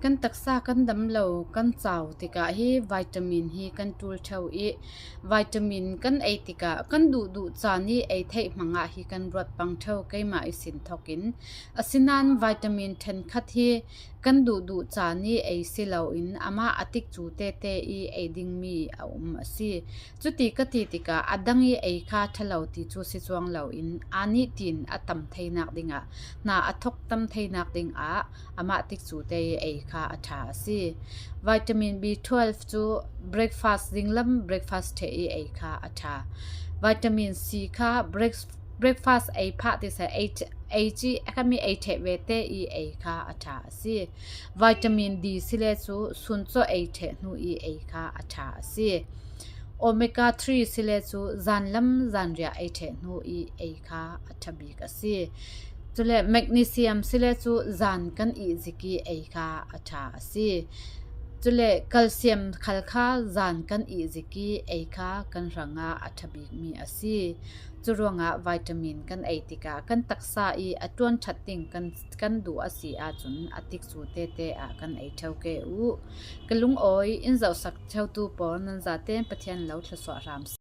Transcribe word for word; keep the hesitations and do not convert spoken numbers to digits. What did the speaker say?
Kan taksa kan dam lo kan cau tikah hi vitamin hi kan ṭul ṭheu i, vitamin kan ei tikah kan duhduh caan i ei theih hmangah hi kan ruat pang ṭheu keimah i sin thokin. Asinain vitamin ṭhenkhat hi kan duhduh caan i ei si loin amah a tikcu tete i ei dingmi a um a si. Cuti ka ti tikah a dang i ei kha ṭha lo ti cu si cuang loin aa nih tiin a tam theinak dingah, hna a thok tam theinak dingah amah tikcu te i ei kha a ṭha a si. Vitamin B twelve cu breakfast dinglam breakfast ṭheh i ei kha a ṭha. Vitamin C kha break, breakfast ei phah ti seh, ei, ei ci, a kami ei ṭheh ve te i ei kha a ṭha a si. Vitamin D si le cu sun cawh ei ṭheh hnu i ei kha a ṭha a si. Omega three si le cu zanlam zanriah ei ṭheh hnu i ei kha a ṭha bik a si. Cule magnesium si le cu zan kan ih zik i ei kha a ṭha a si. Cule calcium khal kha zan kan ih zik i ei kha kan hrangah a ṭha bikmi a si. Cu ruangah vitamin kan ei tikah kan taksa i a ṭuan ṭhat ding kan, kan duh a si ahcun a tikcu tete ah kan ei ṭheu ke u. Ka lungawi in zohsak ṭheutu pawl nan zaten Pathian lo thluasuah hram si.